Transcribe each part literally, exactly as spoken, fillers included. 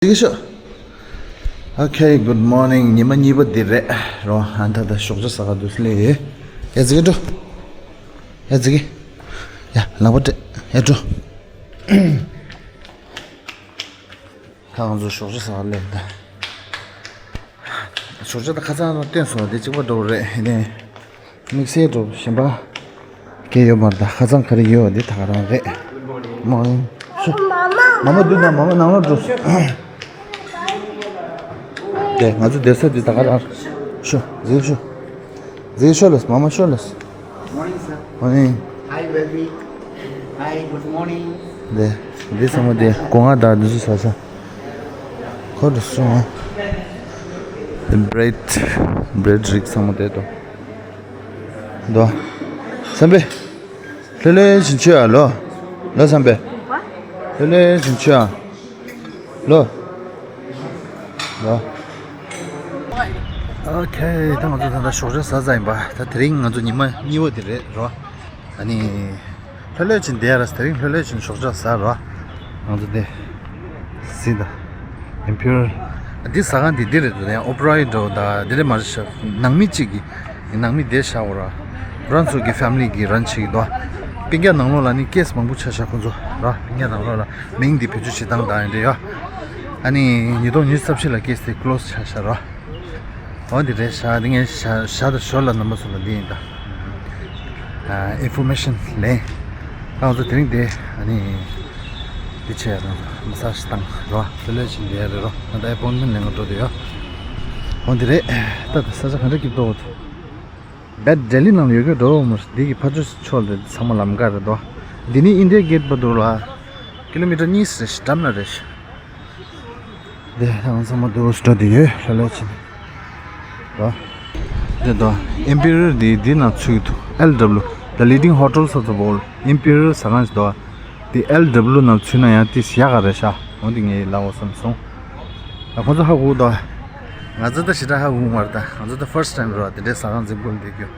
ཟིག་ཤོ། Okay, good morning. ཉི་མ་གཉིས་པ་འདི་རེད་རོ། ཨ་ད་ད་ཞོགས་ཇ་ཟ་ག་འདུག་སླེབས་ཡོད། ཡ་ཟིག་འགྲོ། ཡ་ཟིག་ཡ་ལག་པ་སྤྲད། ཡ་འགྲོ། ད་ང་ཚོ་ཞོགས་ཇ་ཟ་ག་སླེབས་ད། ཞོགས་ཇ་ད་ཁ་སང་བཏོན་སོང་། དེ་གཅིག་པ་འགྲོ་རེད་དེ། དམིགས་བསལ་འགྲོ་གཞན་པ་སྐད་ཡོད་མ་རེད། ད་ཁ་སང་ག་རེ་ཡོད་དེ་ད་ག་རང་རེད། མ་ཡིན་ཤོ། མ་མ་འདུག་ན་མ་མ་ནང་ལ་འགྲོ། དེ་ང་ཚོ་བསྡད་ས་དེ་ད་ག་རང་ཤོ། ཟིག་ཤོ། ཟིག་ཤོ་ལོས། མ་མ་ཤོ་ལོས། Morning, sir. Morning. Hi, baby. Hi, good morning. དེ་འདི་ཚང་མ་དེ་སྒོ་ང་དང་འདི་ཚོ་ཟ་ས། ཁོ་འདྲ་སོང་ཨ། དེ་བྷི་རེད། བྷི་རེད་རིགས་ཚང་མ་དེ་དོ། དོ། བསམ་པས། ལྷོད་ལྷོད་བཞིན་མཆོད་ཨ་ལོ། ལོ་བསམ་པས། ལྷོད་ལྷོད་བཞིན་མཆོད་ཨ། ལོ། ལོ། ཨོ་ཁེ། ད་ང་ཚོ་ད་ལྟ་ཞོགས་ཇ་ཟ་ཟ་ཡིན་པ། ད་དེ་རིང་ང་ཚོ་ཉི་མ་གཉིས་པ་དེ་རེད་རོ། ཨ་ནི། ལྷོད་ལྷོད་ཕྱིན་བསྡད་ར། དེ་རིང་ལྷོད་ལྷོད་ཕྱིན་ཞོགས་ཇ་ཟ་རོ། ང་ཚོ་དེ། སི་ད། ཨིམ་ཕི་རི། འདི་ཟ་ཁང་འདི་འདི་རེད་འདུག་ཡང་ཨོ་པ་ར་ཡི་འདྲ་བོ་ད་འདི་རེད་མ་རེད་ཤག་ནང་མི་གཅིག་གི། ནང་མི་བསྡད་ཤག་འོ་ར། ཁོ་རང་ཚོ་གི་ཕེ་མི་ལི་གི་རན་བྱེད་ཀྱི་འདུག་སྤུན་ཀྱག་ནང་ལོགས་ལ་ནི་ཀེ་སི་མང་པོ་ཆགས་ཤག་ཁོ་ཚོ་ར། སྤུན་ཀྱག་ནང་ལོགས་ལ་མིང་འདི་བེད་སྤྱོད་བྱེད་སྟངས་དང་ཡིན་འདྲ་ཡོད། ཨ་ནི་ཉིས་སྟོང་ཉི་ཤུ་རྩ་བཞི་ལ་ཀེ་སི་དེ་ཀི་ལོ་སི་ཆགས་ཤག་ར། འོ་འདི་རེད་ཤག་འདི་ངས་ཞག་ཞག་དང་ཞོར་ལ་རྣམ་པ་ཚོ་ལ་འདི་ཡིན་ད། ཨ་ཨིན་ཕོར་མེ་ཤན་ལེན། ད་ང་ཚོ་དེ་རིང་དེ་ཨ་ནི་འདི་བྱས་ཡ་ད་ང་ཚོ་མ་སཱ་ཇི་བཏང་རོ། ལྷོད་ལྷོད་ཕྱིན་བསྡད་ཡ་རེད་རོ། ད་ལྟ་ཨེ་པོན་མེན་ལེན་ག་འགྲོ་འདོད་ཡོད། འོ་འདི་རེད། ད་ད་ས་ཆ་ག་འདྲ་སྐྱིད་པོ་འདུག་བེད་ལྡི་ལི་ནང་ལ་ཡོད་གི་འགྲོ་མོ། འདི་གི་ཕ་ཆོས་ཕྱོགས་ལ་ཚང་མ་ལམ་ཁ་རེད་དོ། འདི་ནི་ཨིན་ཌི་ཡ་གེ་ཊི་བར་དུ་ལ་ཀི་ལོ་མི་ཊར་གཉིས་རེད་ཤག་འགྲམ་ན་རེད་ཤག་དེ་ང་ཚང་མ་འདུག་སེ་འགྲོ་དེ་ཡོད་ལྷོད་ལྷོད་ཕྱིན། དོ། དེ་དོ། ཨིམ་པི་རི་ཡལ་འདི་ནང་ཚུད་འདུག་ཨེལ་ཌབ་ལུ། The leading hotels of the world. ཨིམ་པི་རི་ཡལ་ཟ་ཁང་ཞིག་འདུག་དེ་ཨེལ་ཌབ་ལུ་ནང་ཚུད་ན་ཡང་དེ་ཡག་ག་རེད་ཤག་འོ་དེ་ངས་ལབ་འོ་བསམ་སོང་། ད་ཁོ་ཚོ་ཧ་གོ་དོ། ང་ཚོ་ད་ཞེ་དྲག་ཧ་གོ་མ་རེད་ད། ང་ཚོ་ད་ཕར་སི་ཊི་ཊའིམ་རེད་བ། དེ་འདྲའི་ཟ་ཁང་འཛིན་པོ་ལ་བསྡད་རྒྱུ།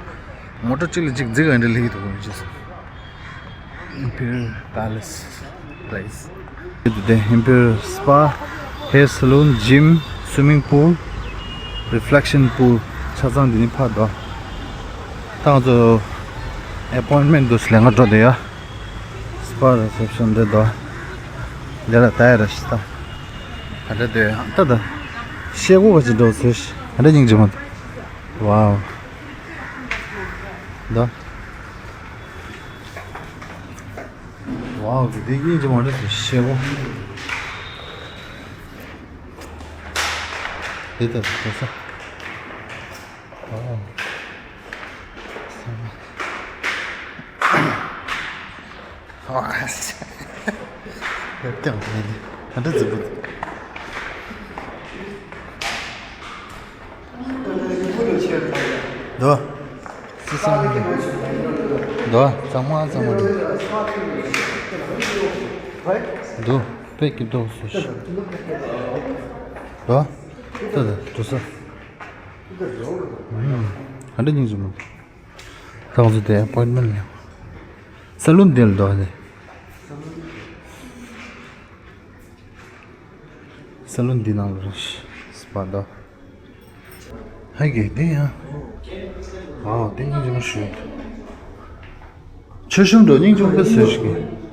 མོ་ཊ་གཅིག་ལ་གཅིག་འཛིན་ག་འདྲ་ལེགས་འདུག་མི་བྱེད་སོང་། Imperial Palace Place. དེ་Imperial Spa, Hair Salon, Gym, Swimming Pool, Reflection Pool. ཆ་ཚང་འདི་ནི་ཕར་འདུག་ད་ང་ཚོ་ཨེ་པོན་མེན་ཊི་འདུག་ལེན་ག་འགྲོ་འདོད་ཡོད། སི་པ་རི་སེབ་ཤན་འདི་འདུག་འདི་ལ་ལྟ་ཡ་རེད་ཤག་ད་ག་འདྲ་འདུག་ད་ད་ཤེལ་སྒོ་ག་ཅིག་འགྲོ་ཟེར་ཤག་ག་འདྲ་སྙིང་རྗེ་མོ་འདུག་ཝའོ། འདུག་ཝའོ། དེ་དེ་སྙིང་རྗེ་མོ་རེད་དེ། ཤེལ་སྒོ། དེ་ལྟར་དེ་ས། ཝའོ། ཨ་ཙི། ཡར་ཀྱང་མེད་ལེ། ད་འདྲ་རྫིག་པོ་འདུག་འདུག་སི་སང་གི་འདུག་གཙང་མ་གཙང་མ་འདུག་འདུག་དཔེ་སྐྱིད་པོ་བཟོས་ཤག་འདུག་ད་ད་འདུག་ས། ཨུམ། ག་འདྲ་སྙིང་རྗེ་མོ། ད་ང་ཚོ་དེ་ཨེ་པོན་མེན་ཊི་ལེན། ས་ལུན་དེ་ལ་འདུག་ནི། ས་ལུན་འདི་ནང་ལ་རེད། སི་པ་འདུག་ཧའི་གེ་དེ་ཡང་། ཨོ་དེ་སྙིང་རྗེ་མོ་ཞིག་མཆོད་གཤོམ་འགྲོ་སྙིང་རྗེ་མོ་དཔེ་བཟོས་ཤིག་གི་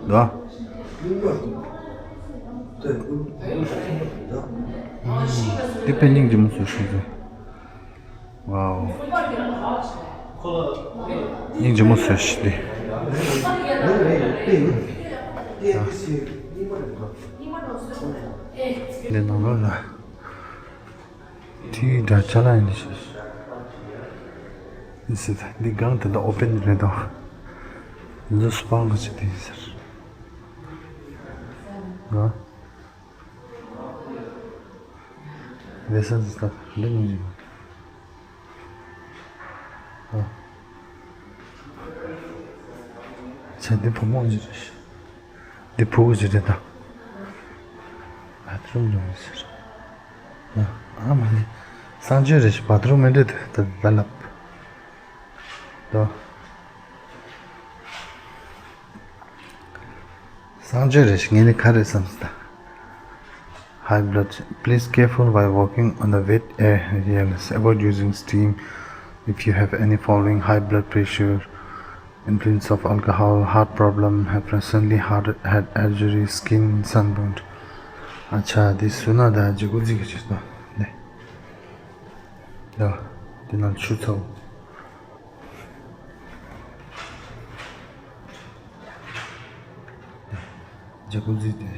འདུག་འདི་དཔེ་སྙིང་རྗེ་མོ་བཟོས་ཤིག་གི་ཝའོ། སྙིང་རྗེ་མོ་བཟོས་ཤིག་འདི། འདི་ནང་ལོགས་ལ། དེའི་འདྲ་ཅ་ལག་ཡིན་ཤག་ཡིན་སྲིད། འདི་སྒང་དེ་འདྲ་ཨོ་པན་རེད་དོ། འདི་ཚོ་སི་པ་འགའ་ཅིག་དེ་ཡིན་ཟེར། ང་། ལས་ས་འདི་ལྟ་འདི་ཉིན་རེད། ཨ། བྱས་འདི་བུ་མོ་ཅིག་རེད། འདི་བུ་གུ་ཅིག་རེད་ད། བ་ཐི་རུམ་ཉོ་ཟེར། ཨ་མ་ནི། གསང་སྤྱོད་རེད་ཤག་བ་ཐི་རུམ་མི་འདྲ་འདུག་ད་ལ་ལབ། ད། གསང་སྤྱོད་རེད་ཤག་ངས་ནི་ག་རེ་བསམ་སོང་ད། High blood. Please careful while walking on the wet areas. Avoid using steam if you have any following: high blood pressure, influence of alcohol, heart problem, have recently heart had surgery, skin sunburned. ཨ་ཆ་དེ་སུ་ན་ད་ཇི་གུ་ཇི་གི་ཆེ་ད་ནེ་ད་དེ་ན་ཆུ་ཚ་བོ། ཇ་ཀུ་ཛི་དེ།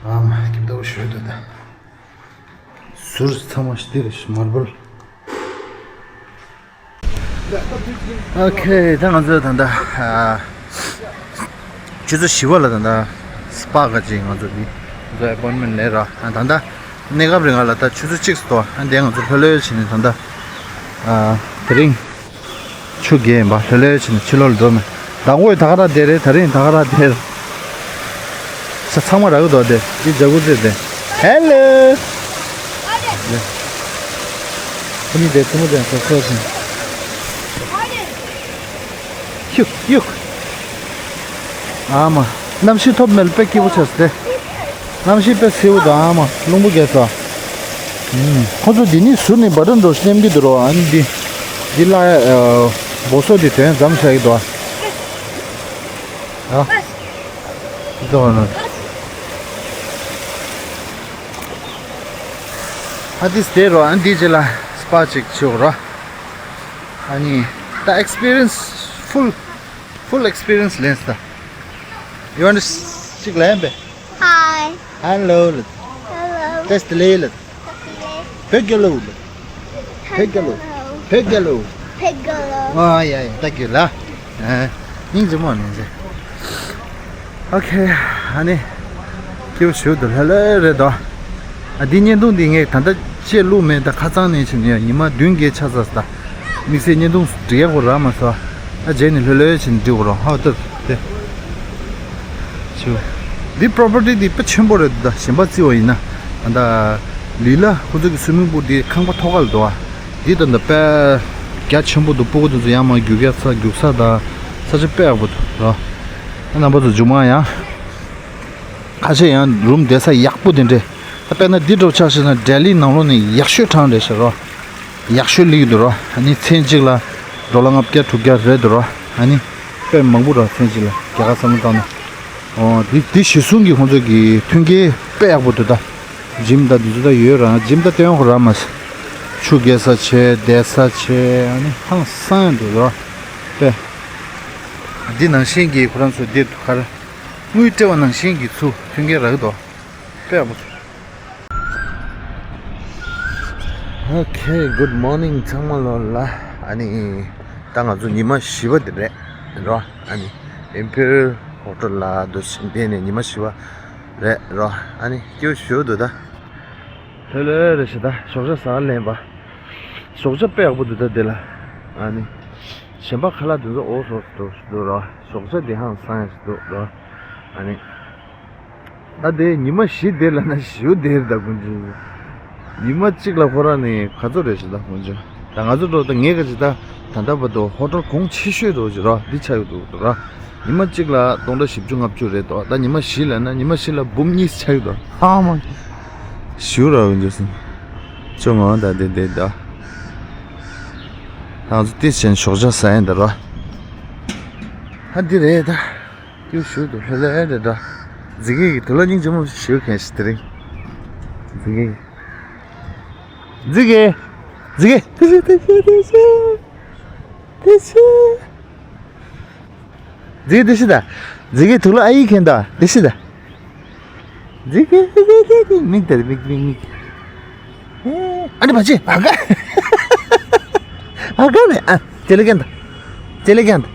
ཨ་མ་སྐྱིད་པོ་ཞོད་དུ་ད། ཟུར་ཚང་མ་ཞི་དེ་རེད་མར་བལ། ཨོ་ཁེ། ད་ང་ཚོ་ད་ལྟ་ཨ་ཆུ་ཚོད་བཞི་པ་ལ་ད་ལྟ་སི་པ་ག་ཅིག་ང་ཚོ་འདི་ང་ཚོ་ཨེ་པོན་མེན་ལས་ར། ཨ་ད་ལྟ་གནས་སྐབས་རིང་ལ་ད་ཆུ་ཚོད་གཅིག་ཙམ་ཨ་འདས་ང་ཚོ་ལྷོད་ལྷོད་བྱས་ནས་ད་ལྟ་ཨ་དེ་རིང་ཆུ་རྐྱལ་ཡིན་པ་ལྷོད་ལྷོད་བྱས་ནས་ཕྱི་ལོགས་ལ་འགྲོ་མེད། ཟླ་ངོས་ད་ག་ར་བསྡད་རེད། ད་རིང་ད་ག་ར་བསྡད་རེད། ས་ཚང་མ་རག་གི་འདུག་དེ་འདི་ཇ་ཀུ་ཛི་དེ། ཧེ་ལོ། ཁོ་གཉིས་དེ་ཐུ་མོ་དེ་སོ་སོ་ཞིང་། ཡུག་ཡུག་ཨ་མ། གནམ་གཤིས་ཐོབ་མེད་ལ་དཔེ་སྐྱིད་པོ་ཆགས་སོང་སྟེ། གནམ་གཤིས་དཔེ་བསིལ་བོ་དང་ཨ་མ་རླུང་བུ་རྒྱག་ས། ཁོ་ཚོ་འདི་ནི་ཟུར་ནས་བ་དྲ་འགྲོ་སྙམ་གྱི་འདུག་རོ། ཨ་ནི་འདི་འདི་ལ་སྦོ་སོ་འདི་དོན་ཙམ་བྱ་གི་འདུག་ཨ་འདི་ཚོ་ནི་ཨ་འདི་སྟེ་རོ། ཨ་འདི་རྗེས་ལ་སི་པ་ཅིག་བྱེད་རོ། ཨ་ནི་ད་ཨེག་སི་པི་རི་ཡན་སི་ཧྥུལ། Full experience ལེན་སྟ། You want to གཅིག་ལན་པས། Hi. Hello ལ། Hello. Test ལེ་ལ། བོད་རྒྱལ་ལོ་ལ། བོད་རྒྱལ་ལོ། བོད་རྒྱལ་ལོ། བོད་རྒྱལ་ལོ། ཨ་ཡ་ཡ། Thank you ལ། ཨ་སྙིང་རྗེ་མོ་ནས་ཟེར། ཨོ་ཁེ། ཨ་ནི་སྐྱིད་པོ་ཞེ་པོ་འདུག་ལྷོད་ལྷོད་རེད་དོ། ཨ་འདི་བརྙན་ཐུང་འདི་ངས་ད་ལྟ་བཅད་བླུགས་མེད། ད་ཁ་སང་ནས་བྱས་ནས་ཡང་ཉི་མ་བདུན་བརྒྱད་ཆགས་ཚར་སོང་ད། དམིགས་བསལ་བརྙན་ཐུང་འབྲི་ཡག་པོ་རག་མ་སོང་། ཨ་རྗེས་ནས་ལྷོད་ལྷོད་བྱས་ནས་འབྲི་དགོས་རོགས། ཧ་ཏོ་དེ་ཆུ། འདི་པོ་རོ་པར་ཊི་འདི་དཔེ་ཆེན་པོ་རེད་ད། གཞན་པ་བརྩི་བ་ཡིན་ན་ད་ལྟ་ལི་ལ་ཁོ་ཚོ་གི་སུའི་མིང་པུལ་འདི་ཁང་པ་ཐོག་ཁ་ལ་འདུག་ཨ། འདི་ད་ལྟ་དཔེ་རྒྱ་ཆེན་པོ་འདུག་སྤུ་གུ་དེ་ཚོ་ཡར་མར་རྒྱུག་ཡག་ས་རྒྱུག་ས་དང་ས་ཆ་དཔེ་ཡག་པོ་འདུག་རོ། ཨ་རྣམ་པ་ཚོ་མཇུག་མ་ཡང་། ཁ་ཤས་ཡང་རུམ་བསྡད་ས་ཡག་པོ་དེ་འདྲས། ད་དཔེར་ན་འདི་འདྲ་ཆགས་ཤེ་ན་ལྡི་ལི་ནང་ལོགས་ནས་ཡག་ཤོས་གྲས་རེད་ཤག་རོ། ཡག་ཤོས་སླེབས་ཀྱི་འདུག་རོ། ཨ་ནི་མཚན་གཅིག་ལ་ཌོ་ལར་ལྔ་བརྒྱ་དྲུག་བརྒྱ་རེད་འདུག་རོ། ཨ་ནི་དཔེ་མང་པོ་ར། མཚན་གཅིག་ལ་རྒྱ་གར་བསམ་བློ་བཏང་ན། ཨོ་འདི་འདི་གཞི་བཟུང་གི་ཁོང་ཚོ་གི་མཐུན་རྐྱེན་དཔེ་ཡག་པོ་འདུག་ད། འཇིམ་ད་འདི་ཚོ་ད་ཡོད་ར། འཇིམ་ད་སྟོན་ཁོ་ར་མ་ཟེར། ཆུ་རྐྱལ་ས་བྱས་བསྡད་ས་བྱས། ཨ་ནི་ཧང་སང་འདུག་རོ། དཔེ་འདི་ནང་བཞིན་གྱི་ཁོ་རང་ཚོ་འདིར་ག་རེ། དངུལ་སྤྲད་པ་ནང་བཞིན་གྱི་ཚུར་མཐུན་རྐྱེན་རག་གི་འདུག་དཔེ་ཡག་པོ་ཚུར། Okay, good morning ཚང་མ་ལོ་ལ། ཨ་ནི་ད་ང་ཚོ་ཉི་མ་བཞི་པ་དེ་རེད་རོ། ཨ་ནི་ཨིམ་ཕི་རི་ཡལ་ཧོ་ཊེལ་ལ་འདུག་སེ་བསྡད་ནས་ཉི་མ་བཞི་པ་རེད་རོ། ཨ་ནི་སྐྱིད་པོ་ཞེ་པོ་འདུག་ད། ལྷོད་ལྷོད་རེད་ཤག་ད། ཞོགས་ཇ་ཟ་ལེན་པ། ཞོགས་ཇ་དཔེ་ཡག་པོ་འདུག་ད་དེ་ལ། ཨ་ནི་གཞན་པ་ཁ་ལག་དེ་ཚོ་འོ་སོ་སོ་འདུག་རོ། ཞོགས་ཇ་དེ་ཧང་སང་ཡག་འདུག་རོ། ཨ་ནི་ད་དེ་ཉི་མ་བཞི་བསྡད་ལབ་ན་ཞེ་པོ་བསྡད་རེད་ད་དཀོན་མཆོག་ཉི་མ་གཅིག་ལ་ཁོ་རང་ནི་ག་ཚོད་རེད་ཤག་ད་དཀོན་མཆོག་ད་ང་ཚོ་འགྲོ་ད་ངས་ག་ཅི་ད་ད་ལྟ་བར་དུ་ཧོ་ཊེལ་གོང་ཆེ་ཤོས་འགྲོ་ཅིག་རོ། འདི་ཆགས་ཀྱི་འདུག་རོ། ཉི་མ་གཅིག་ལ་སྟོང་ཕྲག་བཞི་བཅུ་ལྔ་བཅུ་རེད་དོ། ད་ཉི་མ་བཞི་ལབ་ན་ཉི་མ་བཞི་ལ་འབུམ་གཉིས་ཆགས་ཀྱི་འདུག་ཧ་མ། ཞུ་ར་འོན་ཅོ་སིན། ཅོ་ང་ད་དེ་དེ་ད། ང་ཚོ་ཏིས་ཅན་ཞོགས་ཇ་ཟ་ཡིན་ད་རོ། ཧ་འདི་རེད་ད། ཀྱུ་ཞུ་དུ་ལྷོད་ལྷོད་རེད་ད། ཛི་གི་གི་དུ་ལ་སྙིང་རྗེ་མོ་ཞུ་མཁན་ཞིག་དེ་རིང་། ཛི་གི། ཛི་གི། ཛི་གི། ཏི་ཤི་ཏི་ཤི་ཏི་ཤི། ཏི་ཤི། ཛི་གི་ཏི་ཤི་ད། ཛི་གི་དུ་ལ་ཨ་ཡིག་མཁན་ད་ཏི་ཤི་ད། ཛི་གི་ཛི་གི་ཛི་གི་མིག་ད་མིག་མིག་མིག་ཨ་ནི་བ་ཅི་ཨ་ག་ཨ་ག་ནི་ཨ་ཅེ་ལེ་ཀན་ད། ཅེ་ལེ་ཀན་ད།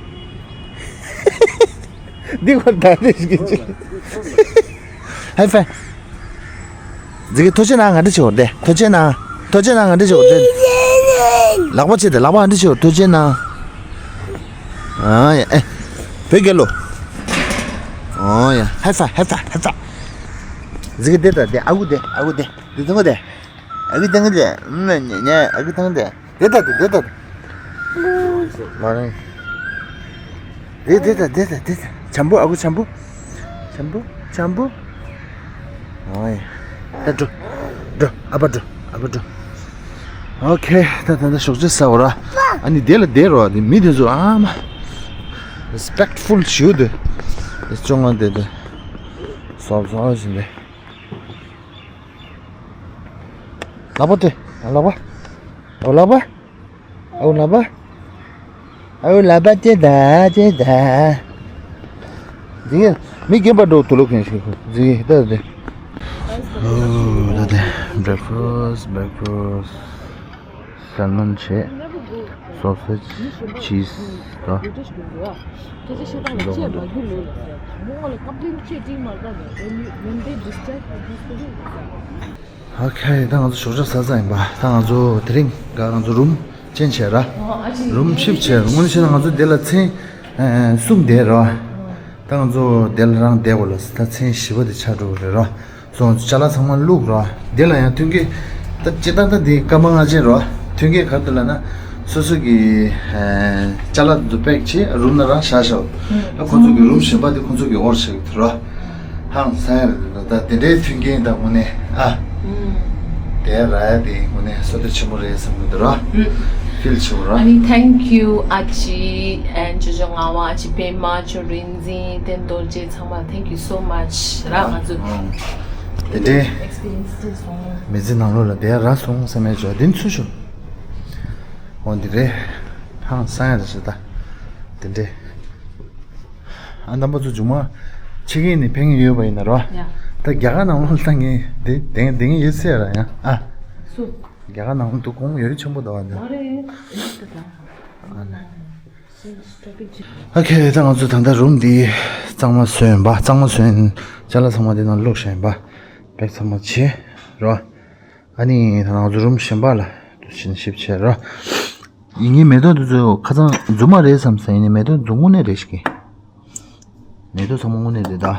འདི་ཁོ་ད་དེ་ཞིག་གི་ཅི། ཧའི་ཕའི། ཛི་གི་ཐུགས་རྗེ་གནང་། ང་འདྲི་ཆེ་བ་དེ་ཐུགས་རྗེ་གནང་། ཐུགས་རྗེ་གནང་། ང་འདྲི་ཆེ་བ་དེ། ལག་པ་ཆེ་དེ་ལག་པ་ང་འདྲི་ཆེ་བ་ཐུགས་རྗེ་གནང་། ཨ་ཡ་ཨེ། བོད་རྒྱལ་ལོ། ཨོ་ཡ་ཧའི་ཕའི་ཧའི་ཕའི་ཧའི་ཕའི། ཛི་གི་དེ་ད་དེ་ཨ་ཁུ་དེ་ཨ་ཁུ་དེ་དེ་ཐུང་གུ་དེ། ཨ་ཁུ་ཐང་གུ་དེ་ཨ་ཁུ་ཐང་གུ་དེ། དེ་ད་དེ་དེ་ད་དེ། མ་རེད། དེ་དེ་ད་དེ་ད་དེ་ད། བྱམས་པོ་ཨ་ཁུ་བྱམས་པོ། བྱམས་པོ་བྱམས་པོ། ཨོ་ཡ། ད་འགྲོ། འགྲོ། ཨ་ཕ་འགྲོ། ཨ་ཕ་འགྲོ། ཨོ་ཁེ། ད་ད་ད་ཞོགས་ཇ་ཟ་བ་ར། ཨ་ནི་དེ་ལ་བསྡད་རོགས། དེ་མི་དེ་ཚོ་ཨ་མ། རེ་སི་པེག་ཕུལ་ཞུ་དེ། དེ་ཅོང་ང་དེ་དེ། སོབ་སོབ་བཞིན་དེ། ལག་པ་དེ། ལག་པ། ཨོ་ལག་པ། ཨོ་ལག་པ། ཨོ་ལག་པ་ཅེ་ད་ཅེ་ད། ཟིག་མི་རྒན་པ་འགྲོ་དུ་ལོ་མཁན་ཞིག་ཟིག་ད་དེ། ཨོ་ད་དེ། བྷེ་རེག་ཕ་སི། བྷེ་རེག་ཕ་སི། སལ་མོན་བྱས། སོ་སེ་ཇི། ཆིས་དང་། ཨོ་ཁེ། ད་ང་ཚོ་ཞོགས་ཇ་ཟ་ས་ཡིན་པ། ད་ང་ཚོ་དེ་རིང་ག་ང་ཚོ་རུམ་ཅེན་ཇི་བྱས་ར། རུམ་ཤིབ་བྱས། དངོས་གནས་བཤད་ན་ང་ཚོ་དེ་ལ་མཚན་གསུམ་བསྡད་ར། ད་ང་ཚོ་དེ་ལ་རང་བསྡད་དགོས་ལ། ད་མཚན་བཞི་པ་དེ་ཆགས་འགྲོ་གི་རེད་ར། སོང་ཅ་ལག་ཚང་མ་བླུགས་ར། དེ་ལ་ཡང་མཐུན་རྐྱེན། ད་སྤྱིར་བཏང་ད་འདི་སྐར་མ་ལྔ་ཅན་ར། མཐུན་རྐྱེན་ག་རེ་འདུག་ལབ་ན། སོ་སོ་གི་ཅ་ལག་དེ་ཚོ་པེག་བྱས་རུམ་ནང་རང་བཞག་བཞག་ཨ་ཁོང་ཚོ་གི་རུམ་གཞན་པ་དེ་ཁོང་ཚོ་གི་ཨོར་ཌར་བྱེད་ཀྱི་འདུག་ར། ཧང་སང་ཡ་རེད། ད་དེ་འདྲའི་མཐུན་རྐྱེན་ད་དངོས་གནས་ཨ། དེ་རག་ཡ་དེ་དངོས་གནས་བསོད་བདེ་ཆེན་པོ་རེད་བསམ་གྱི་འདུག་ར། ཕིལ་ཆེ་བོ་ར། ཨ་ནི་thank you ཨ་ཅེ་and ཅོ་ཅོ་ངག་དབང། ཨ་ཅེ་པད་མ། ཅོ་རིན་འཛིན། བསྟན་རྡོ་རྗེ། ཚང་མ་thank you so much ར། ང་ཚོ་དེ་འདྲའི་ཨེག་སི་པི་རི་ཡན་སི་དེ་སོང་། མི་ཚེ་ནང་ལོགས་ལ་དེ་རག་སོང་བསམ་ཡ་ཅོ་དེ་ཚུལ་ཞུ། འོ་འདི་རེད། ཧང་སང་ཡ་རེད་ཟེར་ད། དེ་འདྲས། ཨ་རྣམ་པ་ཚོ་མཇུག་མ་ཕྱི་རྒྱལ་ནས་ཕེབས་མཁན་ཡོད་པ་ཡིན་ན་རོ། ཡ། ད་རྒྱ་གར་ནང་ལོགས་ལ་ངས་དེ་དེང་དེང་ཡོད་ཚད་ར་ཡ་ཨ། སུ། རྒྱ་གར་ནང་ལོགས་འདུག་གོང་ཡོད་རིགས་ཆེན་པོ་འདུག་བ་འདི། མ་རེད། ཨ་ནི། ཨ་ཁེ། ད་ང་ཚོ་ད་ལྟ་རུམ་འདི་གཙང་མ་བཟོས་ཡིན་པ། གཙང་མ་བཟོས་ཡིན། ཅ་ལག་ཚང་མ་འདི་ནང་བླུགས་བཞག་ཡིན་པ། པེག་ཚང་མ་བྱས་རོ། ཨ་ནི་ད་ང་ཚོ་རུམ་གཞན་པ་ལ་འདུག་ཕྱིན་ཤིབ་བྱས་རོ། ཡིན་ངའི་མེ་ཏོག་འདི་ཚོ་ཁ་སང་རྫུན་མ་རེད་བསམ་ས། ཡིན་ནའི་མེ་ཏོག་འདི་ཚོ་དངོས་གནས་རེད་ཤག་གི། མེ་ཏོག་ཚང་མ་དངོས་གནས་རེད་ད།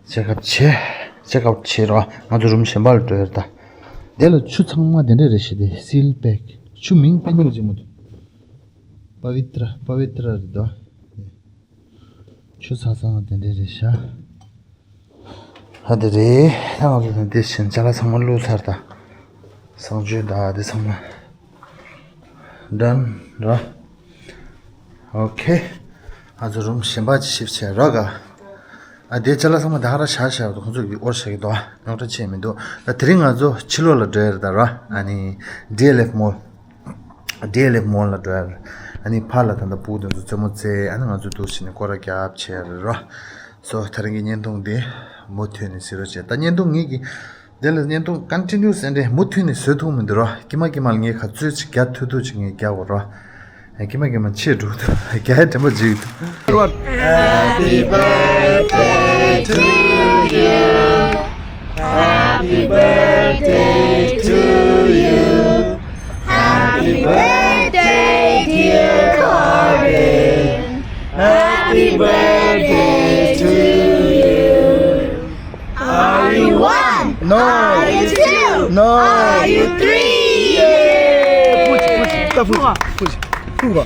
ཅེག་ཨབ་བྱས། ཅེག་ཨབ་བྱས་རོ། ང་ཚོ་རུམ་གཞན་པ་ལ་འགྲོ་ཡ་རེད་ད། དེ་ལ་ཆུ་ཚང་མ་དེ་འདྲ་རེད་ཤག་དེ་སིལ་པེག་ཆུ་མིང་དཔེ་ཉོ་ཅིག་མ་འདུག་པ་བི་ཏྲ། པ་བི་ཏྲ་རེད་ད། ཆུ་ཚང་ཚང་དེ་འདྲ་རེད་ཤག་ཨ་དེ་རེད། ད་ང་ཚོ་དེ་བཞིན་ཅ་ལག་ཚང་མ་བླུགས་ཚར་ད། གསང་སྤྱོད་ད་དེ་ཚང་མ་ཌན་ར། ཨོ་ཁེ། ང་ཚོ་རུམ་གཞན་པ་ཅིག་ཤིབ་བྱས་ར་ག་ཨ་དེ་ཅ་ལག་ཚང་མ་ད་ག་ར་བཞག་བཞག་འདུག་ཁོང་ཚོ་གི་ཨོར་ཌར་བྱེད་ཀྱི་འདུག་རྙོག་དྲ་ཆེ་མི་འདུག་ད་དེ་རིང་ང་ཚོ་ཕྱི་ལོགས་ལ་འགྲོ་ཡ་རེད་ད་ར། ཨ་ནི་ཌི་ཨེལ་ཨེཕ་མོལ། ཌི་ཨེལ་ཨེཕ་མོལ་ལ་འགྲོ་ཡ་རེད། ཨ་ནི་ཕར་ལ་ད་ལྟ་ཕྲུ་གུ་དེ་ཚོ་རྩེད་མོ་རྩེ། ཨ་ནི་ང་ཚོ་འདུག་བྱས་ནས་སྐོར་ར་རྒྱབ་བྱས་རེད་རོ། སོ་ད་རིང་གི་བརྙན་ཐུང་འདི་མུ་མཐུད་ནས་གཟིགས་རོགས་བྱེད། ད་བརྙན་ཐུང་ངེད་ཀྱི་དེ་ལ་བརྙན་ཐུང་ཀོན་ཊི་ནིའུ་སི་འདྲ་མུ་མཐུད་ནས་བཟོ་ཐུབ་མི་འདུག་རོ། ཀྱེ་མ་ཀྱེ་མ་ལ་ངས་ག་ཚོད་ཅིག་རྒྱག་ཐུབ་ཐུབ་ཅིག་ངས་རྒྱག་དགོས་རོ། ཀྱེ་མ་ཀྱེ་མ་ཆེ་འགྲོ་འདུག་རྒྱག་ཡ་དྲན་པ་འཇིག་འདུག Happy birthday to you. Happy birthday to you. Happy birthday, dear Corbin. Happy birthday to you. Are you one? No. Are you two? No. Are you three? Yay! Push, push, push, push, push.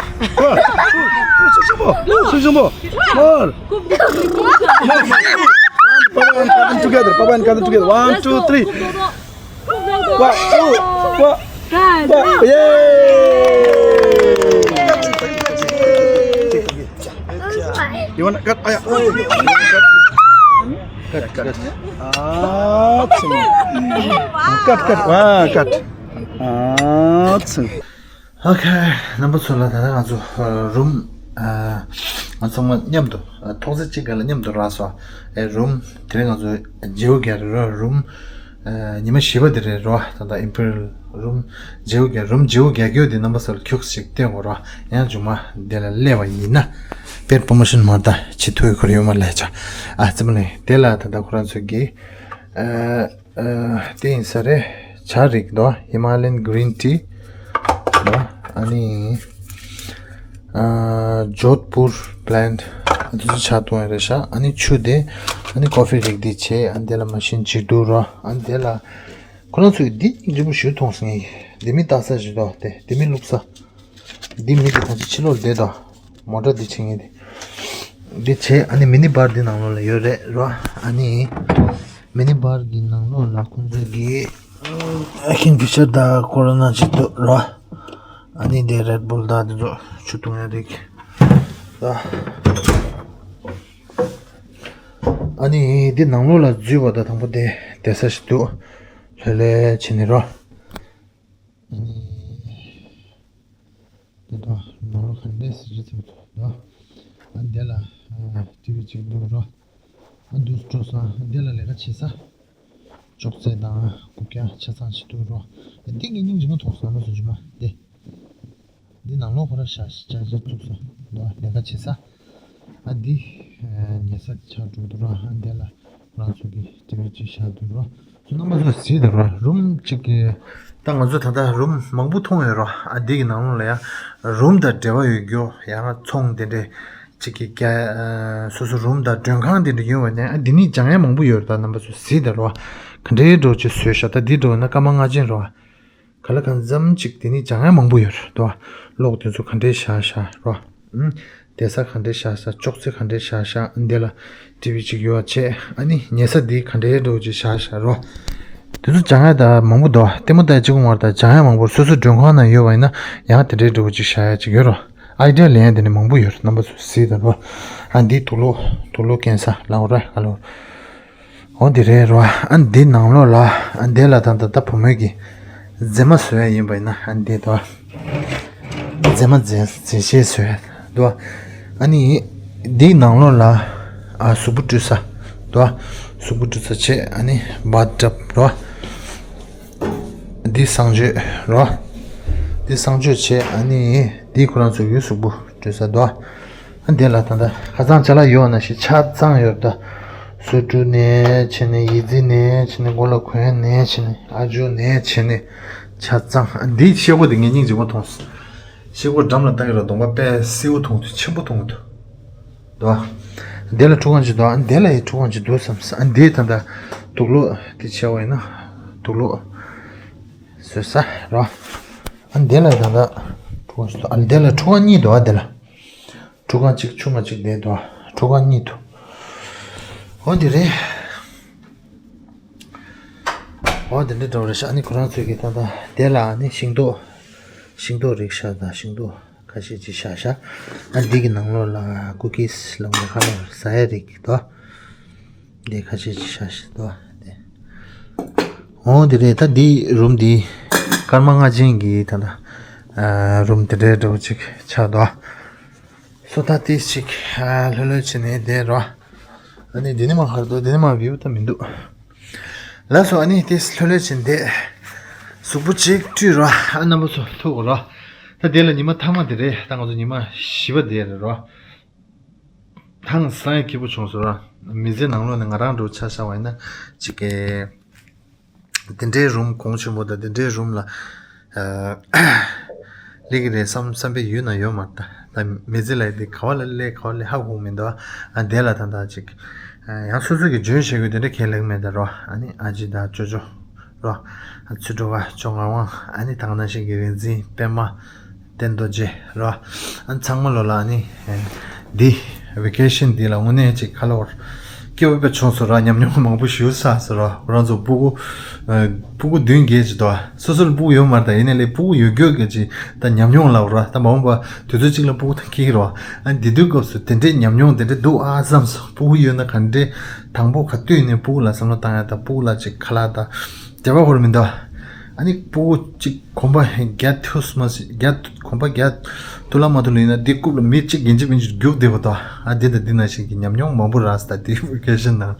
Push, push, push. More. Papa and cousin together. Papa and cousin together. One, two, three. One, two, one. Yay! You wanna cut? Oh, yeah. Cut, cut. Ah, cut, cut. Wow, cut. Ah, ཨོ་ཁེ། རྣམ་པ་ཚོ་ལ་ད་ལྟ་ང་ཚོ་རུམ་ང་ཚང་མ་མཉམ་དུ་ཐོག་ས་གཅིག་སྒང་ལ་མཉམ་དུ་རག་སོང་། ཨེ་རུམ་དེ་རིང་ང་ཚོ་བརྗེ་པོ་རྒྱག་རེད་རོ། རུམ་ཉི་མ་བཞི་པ་དེ་རེད་རོ། ད་ལྟ་ཨིམ་པི་རི་ཡལ་རུམ་བརྗེ་པོ་རྒྱག་རུམ་བརྗེ་པོ་རྒྱག་རྒྱུ་དེ་རྣམ་པ་ཚོ་ལ་ཁྱུག་ཅིག་སྟོན་དགོས་རོ། ཡང་མཇུག་མ་དེ་ལ་སླེབས་པ་ཡིན་ན་པེཌ་པོ་རོ་མོ་ཤོན་མ་ད་བྱེད་ཐུབ་ཡོད་ཁོ་རེ་ཡོད་མ་ལས་ཆ། ཨ་རྩེད་མོ་ལེན་དེ་ལ་ད་ལྟ་ཁོ་རང་ཚོ་གི་ཨ། ཨ་དེ་ཡིན་ས་རེད། ཇ་རིགས་དོ། Himalayan green tea དོ། ཨ་ནི་ཨ་Jodhpur blend དེ་ཚོ་ཇ་བཏུང་ཡ་རེད་ཤག་ཨ་ནི་ཆུ་དེ། ཨ་ནི་ཀོ་ཕི་རིགས་དེ་བྱས། ཨ་ནི་དེ་ལ་མ་ཤིན་བྱེད་འདུག་རོ། ཨ་ནི་དེ་ལ་ཁོ་རང་ཚོས་འདི་སྙིང་རྗེ་པོ་ཞུ་མཐོང་སོང་ངས། འདི་མི་ལྟ་ས་ཞིག་དོ། དེ་འདི་མི་བླུགས་ས། འདི་མི་དེ་ད་ཅི་ཕྱི་ལོགས་བསྡད་དོ། མོ་ཊ་འདི་བྱེད་ངེས་དེ། འདི་བྱས། ཨ་ནི་མི་ནི་བར་འདི་ནང་ལོགས་ལ་ཡོད་རེད་རོ། ཨ་ནི་མི་ནི་བར་གྱི་ནང་ལོགས་ལ་ཁོང་ཚོ་གི་ཨ་ཁིང་ཕི་ཤར་དང་ཁོ་རོ་ན་ཅིག་འདུག་རོ། ཨ་ནི་འདི་རེད་བུལ་དང་འདི་ཚོ་ཆུ་འཐུང་ཡ་རིགས་རོ། ཨ་ནི་འདི་ནང་ལོགས་ལ་འཛུལ་བ་དང་དང་པོ་དེ་བསྡད་ས་ཞིག་འདུག་ལྷོད་ལྷོད་བྱས་ནས་རོ། ཨ་ནི་དེ་དང་ནང་ལོགས་ག་འདྲས་ཟེར་གྱི་ཚོད་དོ། ཨ་འདི་ལ་ཨ་ཊི་ཝི་གཅིག་འདུག་རོ། ཨ་འདུག་སྤྲོ་ས། ཨ་འདི་ལ་ལས་ཀ་བྱེད་ས། ཅོག་ཙེ་དང་སྒུག་ཀྱང་ཆ་ཚང་ཞིག་འདུག་རོ། ཨ་འདི་ངས་སྙིང་རྗེ་མོ་མཐོང་སོང་། ཨ་མ་སུ་ཇི་མ་འདི། འདི་ནང་ལོགས་ཁོ་ར་ཤ་ཤ་ཅག་ཅག་བཙུགས་ས་འདུག་ལས་ཀ་བྱེད་ས། ཨ་འདི་ཨ་ཉལ་ས་ཆགས་འགྲོ་འདུག་རོ། ཨ་འདི་ལ་ཁོ་རང་ཚོ་གི་ཊི་ཝི་གཅིག་བཞག་འདུག་རོ། ཚོ་རྣམ་པ་ཚོ་གཟིགས་དང་རོ། རུམ་གཅིག་གི་ད་ང་ཚོ་ད་ལྟ་རུམ་མང་པོ་མཐོང་ཡོད་རོ། ཨ་འདི་གི་ནང་ལོགས་ལ་ཡང་རུམ་དང་འབྲེལ་བ་ཡོད་རྒྱུ་ཡང་ན་ཚོང་དེ་འདྲས་གཅིག་གི་རྒྱ་ཨ་སོ་སོ་རུམ་དང་མགྲོན་ཁང་དེ་འདྲ་ཡོད་པ་ནས། ཨ་འདི་ནི་སྦྱང་ཡ་མང་པོ་ཡོད་རེད། ད་རྣམ་པ་ཚོ་གཟིགས་དང་རོ། ག་འདྲའི་འགྲོ་ཅིག་བཟོས་ཤག་ད་འདི་འགྲོ་ན་སྐར་མ་ལྔ་ཅན་རོ། ག་ལ་གང་འཚམ་ཅིག་དེ་ནི་སྦྱང་ཡ་མང་པོ་ཡོད་རེད་དོ། གློག་དེ་ཚོ་ག་འདྲས་བཞག་ཤག་རོ། ཨུམ། བསྡད་ས་ག་འདྲས་བཞག་ཤག་ཅོག་ཙེ་ག་འདྲས་བཞག་ཤག་འདི་ལ་ཊི་ཝི་གཅིག་ཡོད་བྱས། ཨ་ནི་ཉལ་ས་འདི་ག་འདྲས་འགྲོ་ཅིག་བཞག་ཤག་རོ། དེ་ཚོ་སྦྱང་ཡ་ད་མང་པོ་འདུག་ལྟད་མོ་ལྟ་ཡ་གཅིག་པོ་མ་རེད། ད་སྦྱང་ཡ་མང་པོ། སོ་སོ་མགྲོན་ཁང་ནང་ཡོད་པ་ཡིན་ན་ཡང་དེ་འདྲས་འགྲོ་ཅིག་བཞག་ཡ་ཅིག་ཡོད་རོ། ཨའི་ཌི་ཡ་ལེན་ཡ་དེ་ནི་མང་པོ་ཡོད་རེད། རྣམ་པ་ཚོ་གཟིགས་དང་རོ། ཨ་འདི་དུག་ལོག་དུག་ལོག་སྐྱོན་ས་ལ་འོ་ར་ཨ་ལོ། འོ་འདི་རེད་རོ། ཨ་འདི་ནང་ལོགས་ལ་ཨ་འདི་ལ་ད་ད་ད་བུ་མོས་ཀྱི་མཛེས་མ་བཟོ་ཡ་ཡིན་པ་ཡིན་ན། ཨ་འདི་དོ། མཛེས་མ་མཛེས་མཛེས་བྱེད་བཟོ་ཡ་དོ། ཨ་ནི་འདི་ནང་ལོགས་ལ་ཨ་གཟུགས་པོ་བཀྲུ་ས་དོ། གཟུགས་པོ་བཀྲུ་ས་བྱས། ཨ་ནི་བཱཐ་ཊབ་རོ། འདི་གསང་སྤྱོད་རོ། འདི་གསང་སྤྱོད་བྱས། ཨ་ནི་འདི་ཁོ་རང་ཚོ་གི་གཟུགས་པོ་བཀྲུ་ས་དོ། ཨ་འདི་ལ་ད་ལྟ་ཁ་སང་ཅ་ལག་ཡོད་ན་ཞིག་ཆ་ཚང་ཡོད་ད། སོ་ཀྲུ་ནས་བྱས་ནས་ཡི་ཙི་ནས་བྱས་ནས་མགོ་ལ་གོན་ནས་བྱས་ནས་ཨ་ཇོ་ནས་བྱས་ནས་ཆ་ཚང་། ཨ་འདིའི་ཤེལ་སྒོ་དེ་ངས་སྙིང་རྗེ་མོ་མཐོང་སོང་། ཤེལ་སྒོ་འགྲམ་ལ་བཏང་གི་ར་གདོང་པ་དཔེ་སེའུ་མཐོང་འདུག་ཆེན་པོ་མཐོང་འདུག་དོ། འདི་ལ་ཁྲུ་གང་ཅིག་འདུག་ཨ་འདི་ལ་ཡི་ཁྲུ་གང་ཅིག་འདུག་བསམ། ཨ་འདི་ད་ལྟ་དུག་ལོག་དེ་བྱས་པ་ཡིན་ན་དུག་ལོག་བཟོ་ས་རོ། ཨ་འདི་ལ་ད་ལྟ་ཁྲུ་གང་ཅིག་འདུག་ཨ་འདི་ལ་ཁྲུ་གང་གཉིས་འདུག་ཨ་འདི་ལ། ཁྲུ་གང་གཅིག་ཆུང་བ་གཅིག་བསྡད་འདུག་ཁྲུ་གང་གཉིས་འདུག་འོ་འདི་རེད། འོ་འདི་འདྲ་འདྲ་བོ་རེད་ཤག་ཨ་ནི་ཁོ་རང་ཚོས་ཀྱི་ད་ལྟ་དེ་ལ་ཨ་ནི་ཤིང་ཏོག་ཤིང་ཏོག་རིགས་ཤག་དང་ཤིང་ཏོག་ཁ་ཤས་ཅིག་བཞག་ཤག་ཨ་འདི་གི་ནང་ལོགས་ལ་ཀུ་ཀིས་ལ་འོ་ཁ་ལ་ཟ་ཡ་རིགས་དོ། འདི་ཁ་ཤས་ཅིག་བཞག་ཤག་དོ། འདི་འོ་འདི་རེད། ད་འདི་རུམ་འདི་སྐར་མ་ལྔ་ཅན་གྱི་ད་ལྟ་ཨ་རུམ་དེ་འདྲའི་འདྲ་བོ་ཅིག་ཆགས་འདུག་སོ་ད་ཏིས་ཅིག་ཨ་ལྷོད་ལྷོད་བྱས་ནས་བསྡད་རོ། ཨ་ནི་འདི་ནི་མ་ཧར་དོ། འདི་ནི་མ་བིའུ་ད་མི་འདུག་ལགས་སོ། ཨ་ནི་ཏིས་ལྷོད་ལྷོད་བྱས་བསྡད། གཟུགས་པོ་ཅིག་བཀྲུས་རོ། ཨ་རྣམ་པ་ཚོ་ཐུག་རོ། ད་དེ་ལ་ཉི་མ་ཐ་མ་དེ་རེད། ད་ང་ཚོ་ཉི་མ་བཞི་པ་དེ་རེད་རོ། ཧང་སང་ཡ་སྐྱིད་པོ་བྱུང་སོང་རོ། མི་ཚེ་ནང་ལོགས་ནས་ང་རང་འགྲོ་ཆ་བཞག་པ་ཡིན་ན་ཅིག་གི་དེ་འདྲའི་རུམ་གོང་ཆེན་པོ་དང་དེ་འདྲའི་རུམ་ལ་ཨ་སླེབས་ཀྱི་རེད་བསམ་བསམ་པའི་ཡུལ་ན་ཡོད་མ་རེད། ད་མི་ཚེ་ལ་དེ་ག་བ་ལ་སླེབས་ག་བ་སླེབས་ཧ་གོ་མི་འདུག་ཨ་དེ་ལ་ད་ལྟ་ཅིག་ཡང་སོ་སོ་གི་འཇོན་ཤེས་དགོས་དེ་འདྲ་གས་ལེགས་མེད་ད་རོ། ཨ་ནི་ཨ་ཅེ་དང་ཅོ་ཅོ་རོ། ཨ་ཚུ་འགྲོ་ག་ཅོ་ང་ཝང་། ཨ་ནི་ད་ག་ནང་བཞིན་གྱི་རིག་འཛིན་པད་མ་བསྟན་རྡོ་རྗེ་རོ། ཨ་ཚང་མ་ལོ་ལ་ཨ་ནི་འདི་ཝེ་ཀེ་ཤན་འདི་ལ་དངོས་གནས་ཅིག་ཁ་ལོ་བར་སྐྱེ་བོ་དཔེ་བྱུང་སོང་ར། ཉམས་མྱོང་མང་པོ་ཞུ་ས་སོང་ར། ཁོ་རང་ཚོ་སྤུ་གུ་ཨ་སྤུ་གུ་བདུན་བརྒྱད་ཅིག་འདུག་སོ་སོ་ལ་སྤུ་གུ་ཡོད་མ་རེད། ད་ཡིན་ནའི་ལས་སྤུ་གུ་ཡོད་རྒྱུ་གི་ཅིག་ད་ཉམས་མྱོང་ལབ་ར། ད་མ་འོངས་པ་དུས་ཚོད་ཅིག་ལ་སྤུ་གུ་དང་འཁྱེར་གི་རོ། ཨ་འདི་དུས་སྐབས་སུ་དེ་འདྲའི་ཉམས་མྱོང་དེ་འདྲ་འདུག་ཨ་བསམ་སོང་། སྤུ་གུ་ཡོད་ན་ག་འདྲའི་དང་པོ་ག་དུས་ནས་སྤུ་གུ་ལ་བསམ་བློ་བཏང་ཡ་དང་སྤུ་གུ་ལ་ཅིག་ཁ་ལག་དང་དེ་བ་ཧོར་མི་འདུག་ཨ་ནི་སྤུ་གུ་ཅིག་གོམ་པ་བརྒྱ་ཐུག་མ་སི་བརྒྱ་གོམ་པ་བརྒྱ་ཐུག་ལ་མ་ཐུག་ལ་ཡིན་ན་འདི་རྐུབ་ལ་མི་གཅིག་གིན་གཅིག་མིན་གཅིག་རྒྱུག་བསྡད་པ་དང་། ཨ་འདི་དང་འདི་ནང་བཞིན་གྱི་ཉམས་མྱོང་མང་པོ་རག་སོང་། ད་འདི་ཝེ་ཀེ་ཤན་ནང་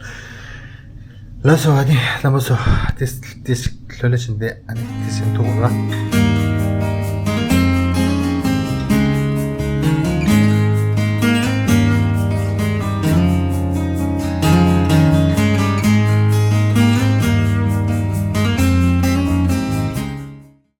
ལ་སོ། ཨ་ནི་རྣམ་པ་ཚོ་ཏིས་ཏིས་ལྷོད་ལྷོད་བྱས་བསྡད། ཨ་ནི་ཏིས་ཡིན་ཐུག་ར།